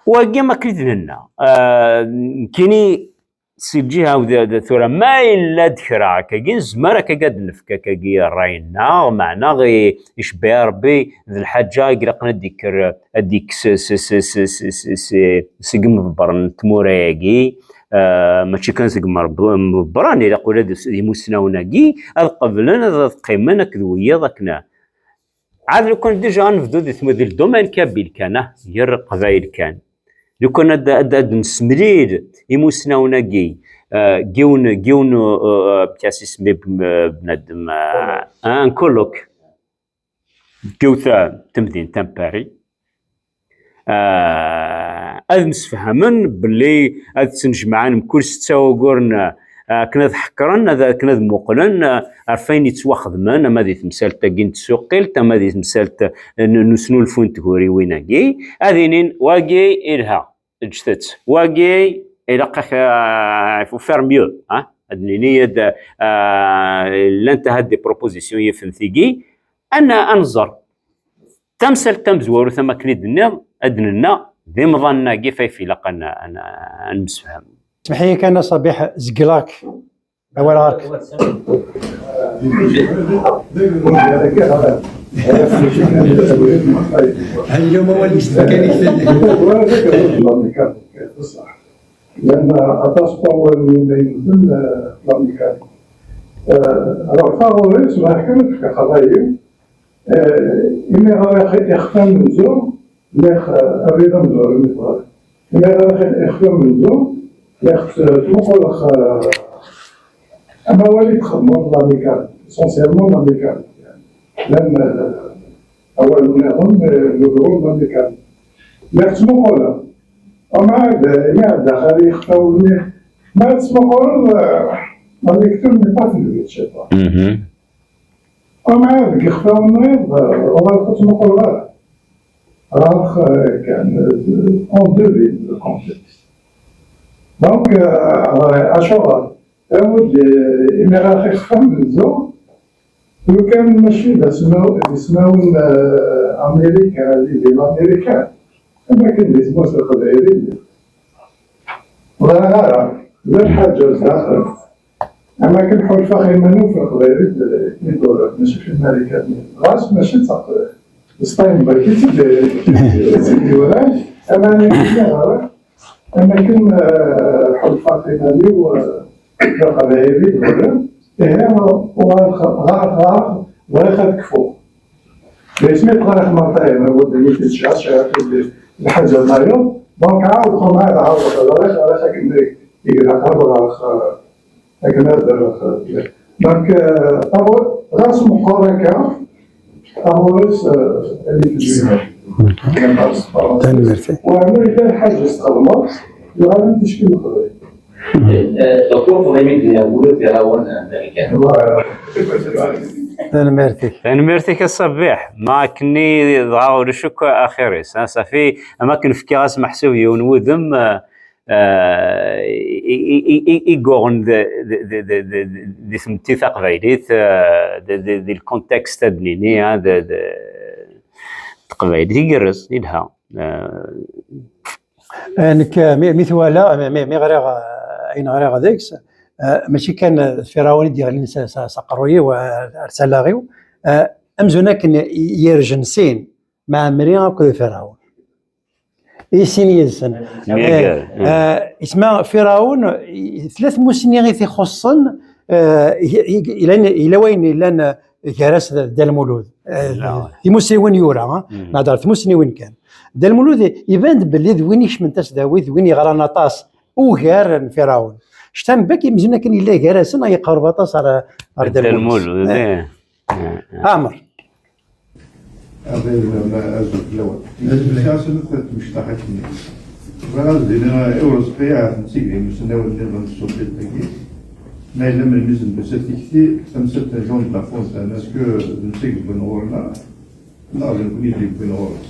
Wagi, am akken i d-nenna, euh, nekkini, si lǧiha d, d, tura, ma yella-d kra akkagi, nezmer akkagi ad d-nefk akkagi ṛṛay-nneɣ, meɛna i, icebba Rebbi d lḥaǧa i ilaqen ad d-ikker, ad d-ikkes s, s, s, s, s, s, seg imḍebbren n tmura-agi, ah, mačči kan seg imreb-, imḍebbren, ilaq ula d s-, d imusnawen-agi, ad qeblen, ad, ad qqimen akked wiyiḍ akken a-, Ɛad lukan déjà ad nebdu di tmu-, di le domaine kabyle kan, ah, gar Leqbayel kan. Lukan ad, ad, ad nessemlil imusnawen-agi, ah, giwen, giwen, ah, ah, bkas isem n bnadem, ah, ah, un colloque. Giwet, ah, temdint am Paris. Ah, ad msefhamen belli ad ttnejmaɛen mkul setta uguren, ah, akken ad ḥekkren, ad, akken ad muqlen, ah, ɣef wayen yettwaxedmen, ama di temsalt-agi n tsuqilt, ama di temsalt n, n usnulfu n tguriwin-agi, ad inin, wagi ilha, ǧǧet-tt. Wagi ilaq-ak, ah, il faut faire mieux, ah, ad nini, ad, ah, llant ahat des propositions yifen tigi, ad n-, ad nẓer. Tamsalt tamezwarut, am akken i d-nniɣ, ad d-nenna, d imḍanen-agi ɣef ayf ilaq ad n-, ad n-, ad nemsefham. Smeḥ-iyi kan a Ṣabiḥ, zegleɣ-k. Awal ɣer-k. Heyyum awal-ik s tmakanit. Llan aṭas n wawalen i la yemmuten, eh, la mécanique. Eh, alors, ɣur-i, ṣṣbeḥ kan ad fkeɣ ṛṛay-iw, eh, imi ara ixef amenzu, neɣ, eh, abrid amezwaru, imi ara ixef amenzu, neɣ, eh, tmuquleɣ, eh, amawal i txedmeḍ la mécanique, essentiellement la mécanique, yani. Llan, eh, awal nniḍen, eh, d uḍru n la mécanique. Neɣ ttmuquleɣ. Amɛad, eh, mi ɛeddaɣ ɣer yixfawen-nni, Ma tettmuquleḍ, euh, la lecture n'est pas fluide chez toi. Mhm. Ama deg ixfawen-nniḍ, euh, ur ttmuquleḍ ara. Ɣef, euh, kan, euh, en deux lignes de contexte. Donc, euh, acuɣer? Awi-d, euh, imir ara ixfan n zzux, lukan mačči d asmaw, d ismawen, euh, Amerika, di, di l'Amérique, am akken di tmurt n Leqbayel, ur ẓriɣ ara, d lḥaǧa zdaxel. Am akken ḥulfaɣ iman-iw f Leqbayel, eh, i d-ur, mačči f Amerika. Ɣas mačči d taq-, s tayen berk i tt-id-, i tt-id-yuran, ama ayen i d-nniɣ ara, am akken, eh, ḥulfaɣ iman-iw, eh, d Leqbayel i d-ur, ihi, ɣer, ɣer, ɣer, bɣiɣ ad kfuɣ. Mais mi teɣriḍ Martin, ma wadden i tečča, lḥaǧa tayeḍ. Donc, ɛawed, xum, ɛawed, ɛawed, ɣriɣ, ɣriɣ akken i ilaq ad ɣreɣ, akken ad rreɣ. Donc, euh, taɣu-, ɣas meqqar akka, taɣuri-s, euh, elle est plus. Tanemmirt. Wa, ma yella lḥaǧa s txedmeḍ, yuɣal am ticki n Leqbayel. Eh, eh, Docteur Fadimi d-nniɣ ula d Firawen d Marikan. Tanemmirt-ik. Tanemmirt-ik a Ṣabiḥ. Ma akkenni dɣa ulac akk axir-is, ha, safi, am akken fkiɣ-as meḥsub yiwen wudem, eh, eh, i, i, i, i, i yuɣen d, d, d, d, d, d, di tmetti taqbaylit, eh, d, d, di lkuntekst ad d-nini, ha, d, d, d teqbaylit, igerrez, yelha. Eh, Eh, nekk, eh, mi, mi twala, mi, mi, mi ɣriɣ, eh, ayen ɣriɣ deg-s, eh, mačči kan, eh, d Firawen i d-yeɣlin s, s, s aqerruy-iw, eh, ar, ar talaɣ-iw, eh, amzun akken i, yerjen sin, Mɛemmri akked Firawen. I sin yid-sen. Myagger. Eh, eh, isma Firawen, i, tella tmussni i t-ixuṣṣen, eh, i, i, ilan, yella wayen yellan, eh, gar-as d Dda Lmulud. Eh, timussniwin yura, ha? Nehder timussniwin kan. Dda Lmulud iban-d belli d win ikecmen tasdawit, d win yeɣran aṭas ugar n Firawen. Ctam bak imzun akken yella gar-asen, ay iqerreb aṭas ar, ar Dda Lmulud. Dda Lmulud, eh. Eh. Ɛmer. Azul fell-awen. Azul fell-awen. Sɛiɣ snat n tmecṭaḥ akken. Bɣiɣ ad d-iniɣ i Urezqi ahat netta i d imussnawen nniḍen n tsuqilt-agi. Ma yella melmi i sen-d-tusa tikti, tamsalt n Jean de La Fontaine, est-ce que d netta i yewwin ɣur-neɣ? Neɣ d nekkni i d-yewwin ɣur-s.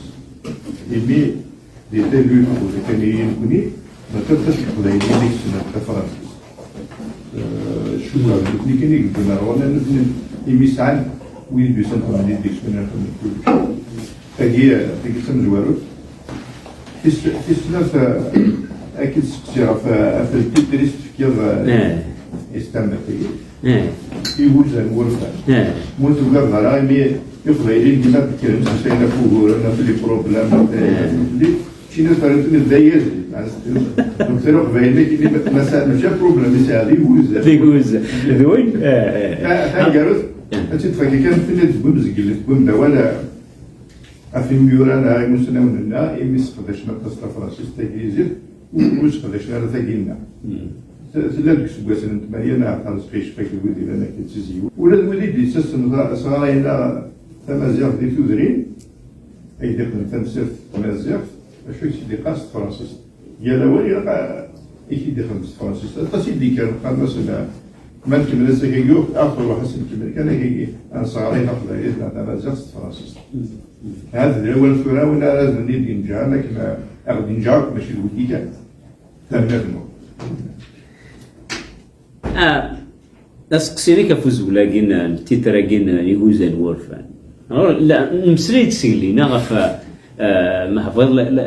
Imi di début, ur d kan i nekkni, mačči d Leqbayel i yessnen tafransist. Eh, cukkeɣ d nutni kan i yewwin ar ɣur-neɣ, nutni imi sɛan wid d-yusan ḥemmlen deg-sen axemmem kullec. Tagi, tagi d tamezwarut. Tis, tis snat, eh, ad k-id-seqsiɣ ɣef, ɣef ltitre i s-tefkiḍ, eh, i ttammat-agi. Eh. Iguzan n wurfan. Eh. Ur tugadeḍ ara imi Iqbayliyen dima d-kkren ttmeslayen ɣef wuguren, ɣef les problèmes, ɣef les, ɣef les, ččina tura d ayyaz. Donc, tura Iqbayliyen, mačči problème i sɛiɣ, d iguzan. D iguzan. D win, eh, eh. Ta-, taneggarut, ad tt-id-tfaki kan, tenna-d deg umezgel, deg umdawal, eh, ɣef imyura neɣ imussnawen-nneɣ, imi sseqdacen aṭas tafransist, taglizit, ur, ur sseqdacen ara tagi-nneɣ. Te-, tella deg iseggasen n tmanya neɣ xerṣ ɣef wid yellan akka d tiziwin. Ula d wid i d-yettasen ɣ-, sɣarayen-aɣ tamaziɣt di tudrin, ay d-iqqen tamsirt n tmaziɣt, acu i s-d-iqqar s tefransist? Yal awal ilaq a, i t-id-ixdem s tefransist. Aṭas i d-ikkren, qqaren-asen, ma nkemmel ass-agi, ad truḥ ass nkemmel kan, agi, ad nesɣaray taqbaylit neɣ tamaziɣt s tefransist. Hada d awal tura, win ara d-nini d-yenǧan, akken a ɣ-d-yenǧa akk, mačči d wigi kan. Tanemmirt-nwen. Ah, aseqsi-inek ɣef uzwel-agi n, n titre-agi n Iguzan n Wurfan. Alors, la, nemmeslay-d seg lina ɣef, ah, ma tebɣiḍ, la, la,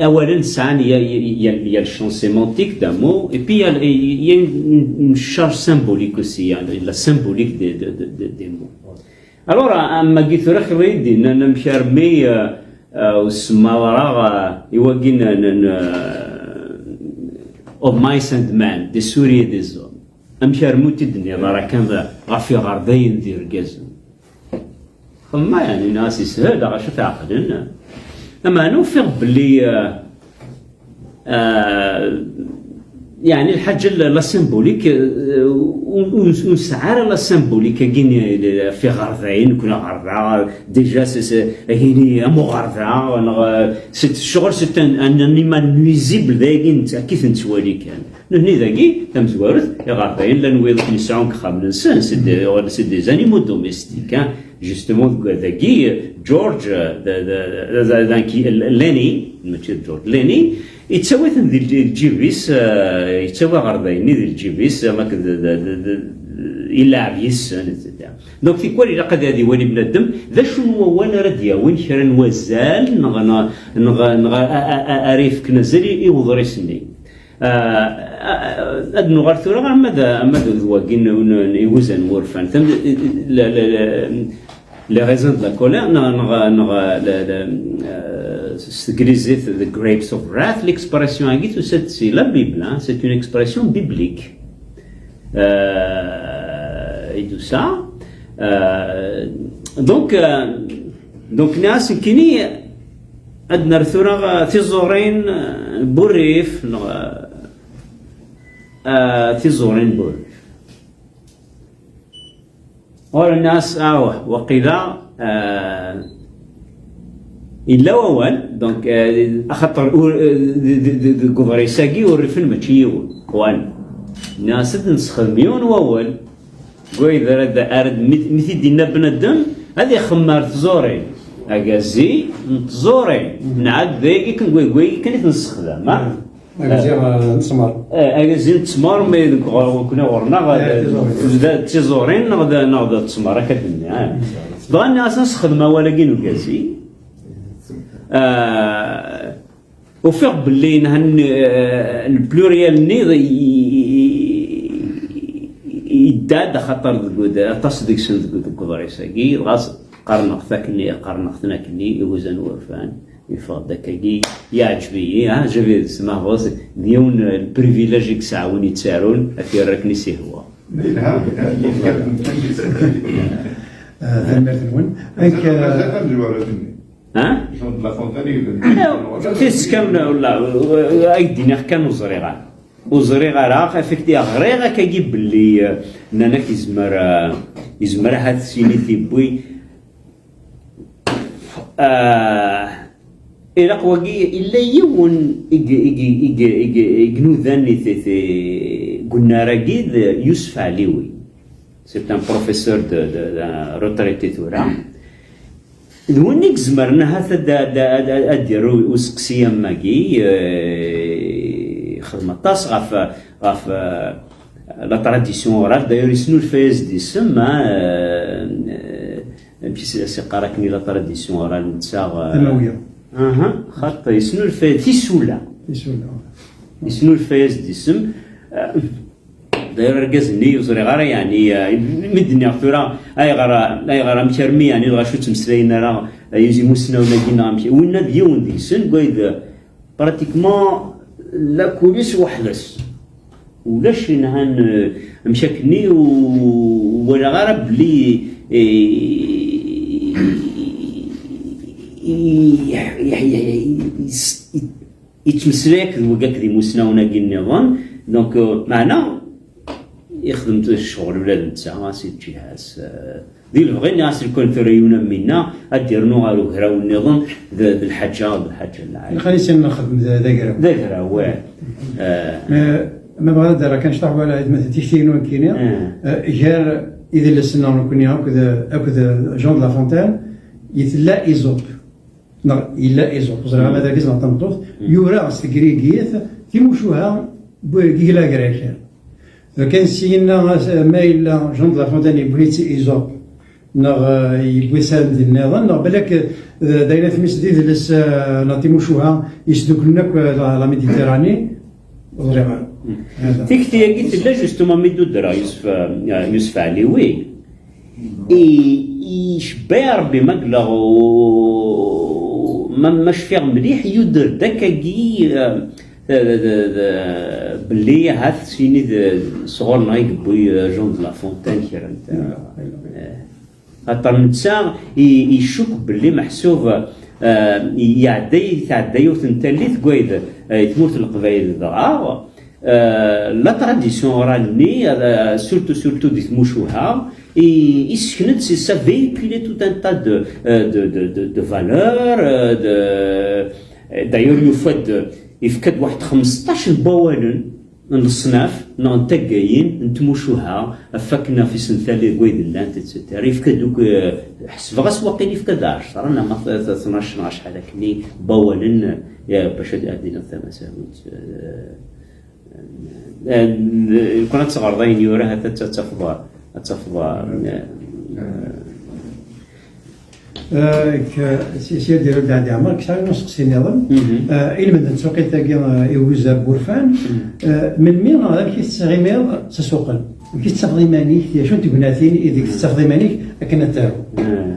awalen sɛan ya, ya, ya, ya le champ sémantique d'un mot, et puis il y a, il y a une, une, une charge symbolique aussi, hein, la symbolique des, de, de, de, des mots. Alors, am wagi tura xir i d-yennan amek armi, euh, euh, ur semmaḍ ara, euh, i wagi n, n, n, euh, of mice and men, des souris et des hommes. Amek armi ur t-id-tenniḍ ara kan d, ɣef iɣerdayen d irgazen? Xemma, yeɛni, neɣ as yeshel, ɣacu t-ɛeqlen? Ameɛna ufiɣ belli, euh, euh, Yeɛni lḥaǧa la, la symbolique, euh, ur, ur, ur nesɛi ara la symbolique-agi n, ɣef iɣerdayen, nekkni ɣerda, déjà, c'est, c'est, agini am uɣerda, neɣ, euh, c'est, ccɣel, c'est un, un animal nuisible, dagi, netta, akka i t-nettwali kan. Nutni dagi, tamezwarut, iɣerdayen, llan wiyaḍ akken i sɛun deg ixxamen-nsen, c'est des, c'est des animaux domestiques, hein. Justement, deg, dagi, George, euh, de, de, de, de, de, Lenny, mačči d George, Lenny, yettawi-ten di lǧ-, lǧib-is, euh, yettawi aɣerday-nni di lǧib-is, am akken d, d, d, d, ileɛɛeb yes-sen, et cetera. Donc, tikwal ilaq ad, ad iwali bnadem, d acu n wawal ara d-yawin kra n wazal, neɣ, neɣ, neɣ, neɣ a, a, a, a, ara yefken azal i, i uḍris-nni. Euh, euh, ad nuɣal tura arma d, arma d, d wagi n, n, n iwuzan n wurfan. Tam-, la, la, la, Les raisins de la colère, neɣ, neɣ, neɣ, la, la, euh, s teglizit, The Grapes of Wrath, l'expression-agi tusa-d si la Bible, hein, c'est une expression biblique. Euh, i d-tusa. Euh, donc, euh, donc, nniɣ-as nekkini ad nerr tura, euh, tiẓurin, euh, n wurrif, neɣ, euh, euh, tiẓurin n wurrif. Ur nniɣ-as, awah, waqila, euh, yella wawal, donc, euh, axaṭer ur, euh, de, de, de, deg uḍris-agi urrifen mačči yiwen, one. Nniɣ-as ad nessexdem yiwen wawal, deg wayen ara d, ara d, mi, mi t-id-yenna bnadem, ad ixemmem ar tẓurin. Agazi n tẓurin. Nɛad d ayagi kan, deg wayagi kan i t-nessexdam, ha? Agazi, eh, n ttmer. Eh, agazi n ttmer, mi deg ɣur-, nekkni ɣur-neɣ, eh, d, d tiẓurin neɣ d, neɣ d ttmer, akka d-nni, eh. Dɣa nniɣ-as ad nessexdem awal-agi n ugazi. Eh, ufiɣ belli nhan, eh, le pluriel-nni i, i, i, i, yedda-d, axaṭer deg ud-, aṭas deg-sen deg, deg uḍris-agi, dɣa s-, qqaren-aɣ-t akkenni, qqaren-aɣ-ten akkenni, iwuzan n wurfan. Yeffeɣ-d akkagi, yeɛǧeb-iyi, ha, j'avais, smeɛbeɣ, d yiwen, euh, le privilège i yesɛa win yettarun, ad t-yerr akken i s-ihwa. Yelha, yelha. Ah, tanemmirt-nwen. Amek, mazal, ah, mazal tamezwarut-nni. Ha? Jean de La Fontaine, yebda. Tidet kan, wala, ay d-iniɣ kan ur ẓriɣ ara. Ur ẓriɣ ara, effectivement, ɣriɣ akkagi belli, euh, nnan-ak yezmer, euh, yezmer ahat s yini tiwwi. Ah, ilaq wagi, illa yiwen i g-, i g-, i g-, i g-, i gnudan i t-, t-, gunnar-agi d Yusef Ɛliwi. C'est un professeur de, de, de retraité tura. D win i izemren ahat ad, ad, ad, ad, ad d-yaru useqsi am wagi, eh, ixdem aṭas ɣef, ɣef, eh, la tradition orale, d'ailleurs, yesnulfa-yas-d isem, ah, euh, euh, amek i s-, as-iqqar akken i la tradition orale netta, euh, Tamawya. Aha, xaṭi, yesnulfa tisula. Tisula. Yesnulfa-yas-d isem. Euh, d'ailleurs, argaz-nni ur ẓriɣ ara, yeɛni, euh, mi d-nniɣ tura, ayɣer, ayɣer amek armi, yeɛni, lɣaci ur ttmeslayen ara, euh, imusnawen-agi neɣ amek, winna d yiwen deg-sen, deg wayd, pratiquement, la coulisse weḥd-s. Ulac inhan, eh, amek akkenni, ur walaɣ ara belli, eh, yettmeslay akked wigi akked imusnawen-agi nniḍen. Donc, eh, meɛna, ixdem ccɣel ula d netta, si lǧiha-s, eh, di lebɣi-nni, as lukan tura yiwen am winna, ad d-yernu ɣer ugraw nniḍen, d, d lḥaǧa, d lḥaǧa n lɛali. Ilaq ad nexdem d, d agraw. D agraw, wah. Eh. Eh, ma bɣiɣ ad d-rreɣ kan cṭaḥ wala d ma tikti-inu nekkini, eh, eh, gar idles-nneɣ nekkni akked, akked Jean de La Fontaine, i tella Iẓup. Neɣ yella Iẓup, ur ẓriɣ ama d argaz neɣ d tameṭṭut, yura s tegrigit timucuha n yigla Grek. Kan s yinna, ma yella Jean de La Fontaine yewwi-tt Iẓup, neɣ, eh, yewwi-tt amedya nniḍen, neɣ balak, eh, d, d ayen atmis d idles, eh, neɣ timucuha yesduklen akk, eh, la, la Méditerranée, ur ẓriɣ ara. Tikti-agi tella justement mi d-udreɣ Yusef, eh, Yusef Ɛliwi. I, icebba-yaɣ Rebbi ma gleɣ u-, ma, ma cfiɣ mliḥ, yuder-d akkagi, eh, d, d, d, d, belli ahat s yini d, sɣur-neɣ i yewwi, eh, Jean de La Fontaine kra n ta-, eh, axaṭer netta i, icukk belli meḥsub, eh, iɛedda, tɛedda yiwet n tallit deg wayd, eh, i tmurt n Leqbayel dɣa, Euh, la tradition orale-nni, euh, surtout, surtout di tmucuha, i- issken-d, c'est ça, véhiculer tout un tas de, euh, de, de, de, de valeurs, euh, de, d'ailleurs, yufa-d, yefka-d waḥed xmesṭac n wawalen n leṣnaf neɣ n taggayin n tmucuha, ɣef wakken ɣef isental deg wayd llant, et cetera. Yefka-d akk, euh, ḥesbeɣ-as waqil yefka-d ɛecṛa neɣ ma t- t- tnac neɣ acḥal akkenni n wawalen, euh, bac ad ad d-iniɣ tamazahut. Euh, Eh, eh, Lukan ad teɣreḍ ayen yura, ha-t ad tafeḍ, ad tafeḍ, eh, Eh, k- si si ad d-yerr Dda Ɛli Ɛmer, kkes-aɣ usteqsi nniḍen. Eh, ilmend n tsuqit-agi, eh, iwuzar n wurfan, eh, melmi neɣ amek i tettɣimiḍ s asuqel? Amek i tettafeḍ iman-ik, d acu n tegnatin ideg tettafeḍ iman-ik akken ad taruḍ?